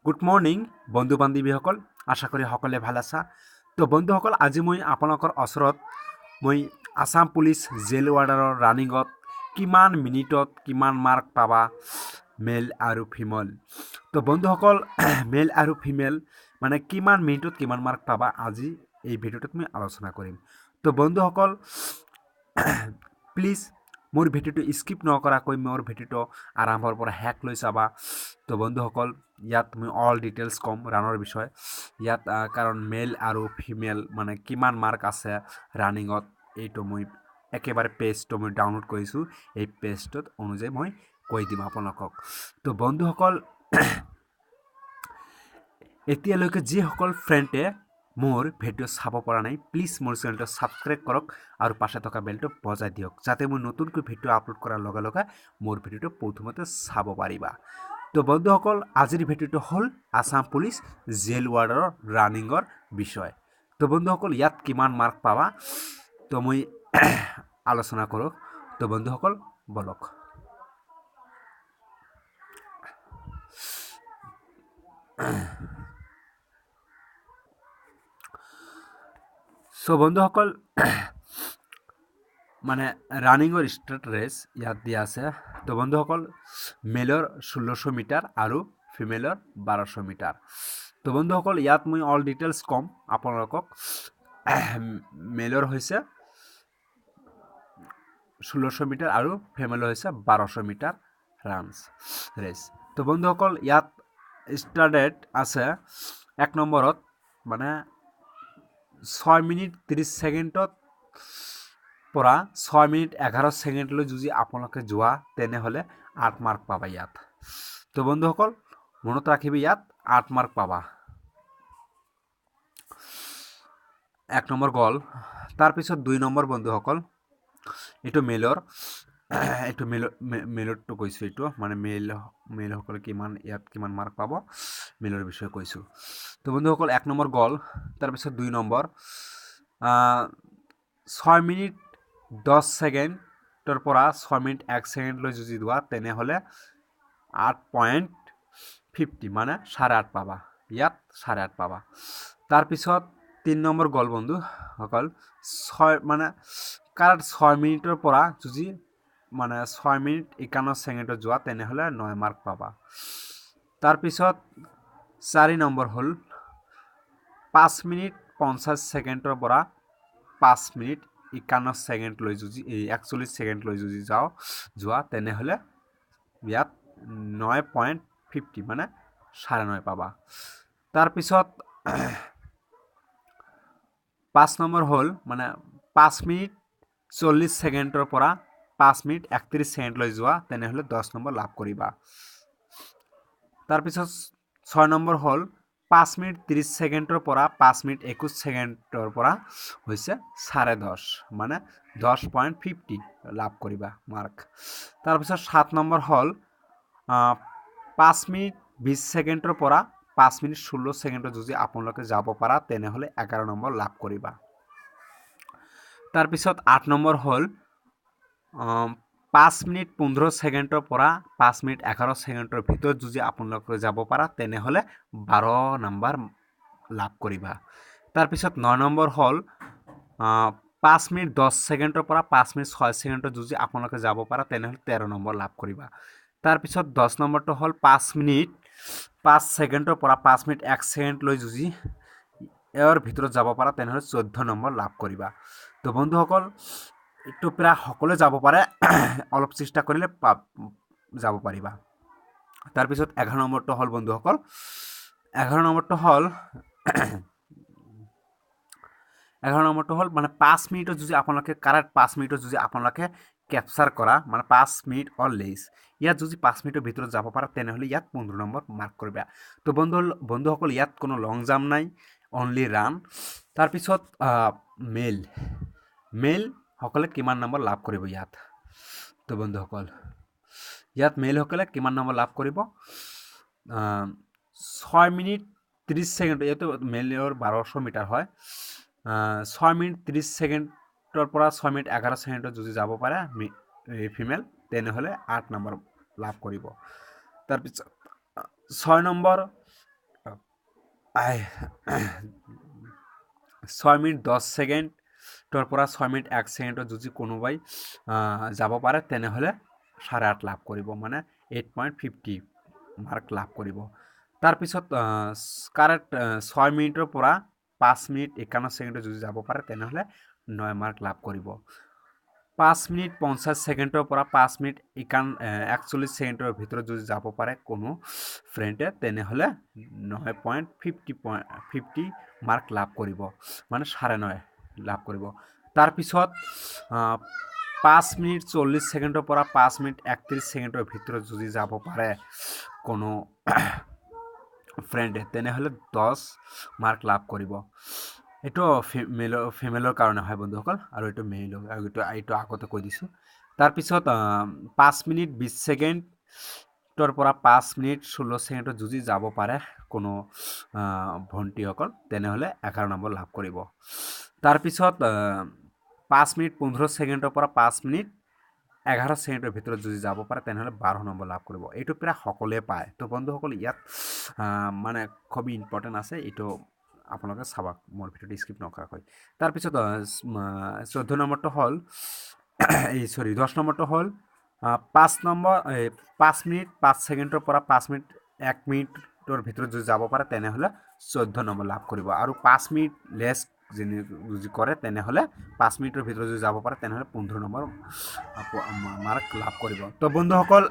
Good morning বন্ধু বান্ধৱীসকল, আশা কৰি সকলোৱে ভাল আছা। তো বন্ধুসকল, আজি মই আপোনালোকৰ ওচৰত মই আছাম পুলিচ জেল ৱাৰ্ডাৰৰ ৰানিঙত কিমান মিনিটত কিমান মাৰ্ক পাবা মেল আৰু ফিমেল। তো বন্ধুসকল, মেল আৰু ফিমেল মানে কিমান মিনিটত কিমান মাৰ্ক পাবা আজি এই ভিডিঅ'টোত মই আলোচনা কৰিম। তো বন্ধুসকল, প্লিজ মোৰ ভিডিঅ'টো স্কিপ নকৰাকৈ মোৰ ভিডিঅ'টো আৰম্ভৰ পৰা শেষ লৈ চাবা। তো বন্ধুসকল, ইয়াত মই অল ডিটেইলছ ক'ম ৰানৰ বিষয়ে ইয়াত, কাৰণ মেল আৰু ফিমেল মানে কিমান মাৰ্ক আছে ৰানিঙত, এইটো মই একেবাৰে পেজটো মই ডাউনলোড কৰিছোঁ, এই পেজটোত অনুযায়ী মই কৈ দিম আপোনালোকক। তো বন্ধুসকল, এতিয়ালৈকে যিসকল ফ্ৰেণ্ডে মোৰ ভিডিঅ' চাব পৰা নাই, প্লিজ মোৰ চেনেলটো ছাবস্ক্ৰাইব কৰক আৰু পাশে থকা বেলটো বজাই দিয়ক, যাতে মই নতুনকৈ ভিডিঅ' আপলোড কৰাৰ লগে লগে মোৰ ভিডিঅ'টো প্ৰথমতে চাব পাৰিবা। তো বন্ধুসকল, আজিৰ ভিডিঅ'টো হ'ল আছাম পুলিচ জেল ৱাৰ্ডাৰৰ ৰানিঙৰ বিষয়। তো বন্ধুসকল, ইয়াত কিমান মাৰ্ক পাবা তো মই আলোচনা কৰোঁ। তো বন্ধুসকল বলক। চ' বন্ধুসকল, মানে ৰানিঙৰ ষ্টাৰ্ট ৰেচ ইয়াত দিয়া আছে। তো বন্ধুসকল, মেলৰ 1600 মিটাৰ আৰু ফিমেলৰ 1200 মিটাৰ। তো বন্ধুসকল, ইয়াত মই অল ডিটেইলছ ক'ম আপোনালোকক। মেলৰ হৈছে 1600 মিটাৰ আৰু ফিমেলৰ হৈছে 1200 মিটাৰ ৰানছ ৰেচ। তো বন্ধুসকল, ইয়াত ষ্টাৰ্টেড আছে এক নম্বৰত, মানে 6 মিনিট 30 ছেকেণ্ডত পৰা 6 মিনিট 11 ছেকেণ্ডলৈ যদি আপোনালোকে যোৱা, তেনেহ'লে 8 মাৰ্ক পাবা ইয়াত। তো বন্ধুসকল, মনত ৰাখিবি, ইয়াত 8 মাৰ্ক পাবা। এক নম্বৰ গ'ল। তাৰপিছত 2 নম্বৰ বন্ধুসকল, এইটো মেলৰ, এইটো মেলৰ, মেলৰটো কৈছোঁ, এইটো মানে মেলসকলে কিমান ইয়াত কিমান মাৰ্ক পাব মেলৰ বিষয়ে কৈছোঁ। তো বন্ধুসকল, এক নম্বৰ গ'ল। তাৰপিছত 2 নম্বৰ, 6 মিনিট 10 ছেকেণ্ডৰ পৰা 6 মিনিট 1 ছেকেণ্ডলৈ যদি যোৱা, তেনেহ'লে 8.50 মানে 8.5 পাবা, ইয়াত 8.5 পাবা। তাৰপিছত 3 নম্বৰ গ'ল বন্ধুসকল, ছয় মানে কাৰেক্ট 6 মিনিটৰ পৰা যদি মানে 6 মিনিট 51 ছেকেণ্ডত যোৱা, তেনেহ'লে 9 মাৰ্ক পাবা। তাৰপিছত 4 নম্বৰ হ'ল 5 মিনিট 50 ছেকেণ্ডৰ পৰা 5 মিনিট 51 ছেকেণ্ডলৈ যদি, এই 41 ছেকেণ্ডলৈ যদি যোৱা, তেনেহ'লে ইয়াত 9.50 মানে 9.5 পাবা। তাৰপিছত 5 নম্বৰ হ'ল মানে 5 মিনিট 40 ছেকেণ্ডৰ পৰা 5 মিনিট 31 ছেকেণ্ডলৈ যোৱা, তেনেহ'লে 10 নম্বৰ লাভ কৰিবা। তাৰপিছত 6 নম্বৰ হ'ল 5 মিনিট 30 ছেকেণ্ডৰ পৰা 5 মিনিট 21 ছেকেণ্ডৰ পৰা হৈছে 10.5 মানে 10.50 লাভ কৰিবা মাৰ্ক। তাৰপিছত 7 নম্বৰ হ'ল 5 মিনিট 20 ছেকেণ্ডৰ পৰা 5 মিনিট 16 ছেকেণ্ডত যদি আপোনালোকে যাব পাৰা, তেনেহ'লে 11 নম্বৰ লাভ কৰিবা। তাৰপিছত 8 নম্বৰ হ'ল 5 মিনিট 15 ছেকেণ্ডৰ পৰা 5 মিনিট 11 ছেকেণ্ডৰ ভিতৰত যদি আপোনালোকে যাব পাৰা, তেনেহ'লে 12 নম্বৰ লাভ কৰিবা। তাৰপিছত 9 নম্বৰ হ'ল 5 মিনিট 10 ছেকেণ্ডৰ পৰা 5 মিনিট 6 ছেকেণ্ডত যদি আপোনালোকে যাব পাৰা, তেনেহ'লে 13 নম্বৰ লাভ কৰিবা। তাৰপিছত 10 নম্বৰটো হ'ল 5 মিনিট 5 ছেকেণ্ডৰ পৰা 5 মিনিট 1 ছেকেণ্ডলৈ যদি ইয়াৰ ভিতৰত যাব পাৰা, তেনেহ'লে 14 নম্বৰ লাভ কৰিবা। তো বন্ধুসকল, এইটো প্ৰায় সকলোৱে যাব পাৰে, অলপ চেষ্টা কৰিলে যাব পাৰিবা। তাৰপিছত 11 নম্বৰটো হ'ল বন্ধুসকল, 11 নম্বৰটো হ'ল, 11 নম্বৰটো হ'ল মানে 5 মিনিটত যদি আপোনালোকে কাৰেক্ট 5 মিনিটত যদি আপোনালোকে কেপচাৰ কৰা, মানে 5 মিনিট অৰ লেছ, ইয়াত যদি 5 মিনিটৰ ভিতৰত যাব পাৰা, তেনেহ'লে ইয়াত 15 নম্বৰ মাৰ্ক কৰিবা। তো বন্ধুসকল, ইয়াত কোনো লং জাম্প নাই, অনলি ৰান। তাৰপিছত মেল সকলে কিমান নম্বৰ লাভ কৰিব ইয়াত। তো বন্ধুসকল, ইয়াত মেলসকলে কিমান নম্বৰ লাভ কৰিব, 6 মিনিট 30 ছেকেণ্ড, এইটো মেলৰ 1200 মিটাৰ হয়, 6 মিনিট 30 ছেকেণ্ডৰ পৰা 6 মিনিট 11 ছেকেণ্ডত যদি যাব পাৰে ফিমেল, তেনেহ'লে 8 নম্বৰ লাভ কৰিব। তাৰপিছত 6 নম্বৰ 6 মিনিট 10 ছেকেণ্ডৰ পৰা 6 মিনিট 1 ছেকেণ্ডত যদি কোনোবাই যাব পাৰে, তেনেহ'লে 8.5 লাভ কৰিব, মানে 8.50 মাৰ্ক লাভ কৰিব। তাৰপিছত কাৰেক্ট 6 মিনিটৰ পৰা 5 মিনিট 51 ছেকেণ্ডত যদি যাব পাৰে, তেনেহ'লে 9 মাৰ্ক লাভ কৰিব। 5 মিনিট 50 ছেকেণ্ডৰ পৰা 5 মিনিট 41 ছেকেণ্ডৰ ভিতৰত যদি যাব পাৰে কোনো ফ্ৰেণ্ডে, তেনেহ'লে 9.50 মাৰ্ক লাভ কৰিব, মানে 9.5 লাভ কৰিব। তাৰপিছত 5 মিনিট 40 ছেকেণ্ডৰ পৰা 5 মিনিট 31 ছেকেণ্ডৰ ভিতৰত যদি যাব পাৰে কোনো ফ্ৰেণ্ডে, তেনেহ'লে 10 মাৰ্ক লাভ কৰিব। এইটো ফিমেলৰ কাৰণে হয় বন্ধুসকল, আৰু এইটো মেইলৰ আৰু এইটো আগতে কৈ দিছোঁ। তাৰপিছত 5 মিনিট 20 ছেকেণ্ডৰ পৰা 5 মিনিট 16 ছেকেণ্ডত যদি যাব পাৰে কোনো ভণ্টিসকল, তেনেহ'লে 11 নম্বৰ লাভ কৰিব। তাৰপিছত 5 মিনিট 15 ছেকেণ্ডৰ পৰা 5 মিনিট 11 ছেকেণ্ডৰ ভিতৰত যদি যাব পাৰে, তেনেহ'লে 12 নম্বৰ লাভ কৰিব। এইটো প্ৰায় সকলোৱে পায়। তো বন্ধুসকল, ইয়াত মানে খুবেই ইম্পৰ্টেণ্ট আছে, এইটো আপোনালোকে চাবাক মোৰ ভিডিঅ'টো স্কিপ নকৰাকৈ। তাৰপিছত 14 নম্বৰটো হ'ল, এই চৰি, 10 নম্বৰটো হ'ল 5 নম্বৰ, এই 5 মিনিট 5 ছেকেণ্ডৰ পৰা 5 মিনিট 1 মিনিটৰ ভিতৰত যদি যাব পাৰে, তেনেহ'লে 14 নম্বৰ লাভ কৰিব। আৰু 5 মিনিট লেছ যদি কৰে, তেনেহ'লে 5 মিনিটৰ ভিতৰত যদি যাব পাৰে, তেনেহ'লে 15 নম্বৰ মাৰ্ক লাভ কৰিব। তো বন্ধুসকল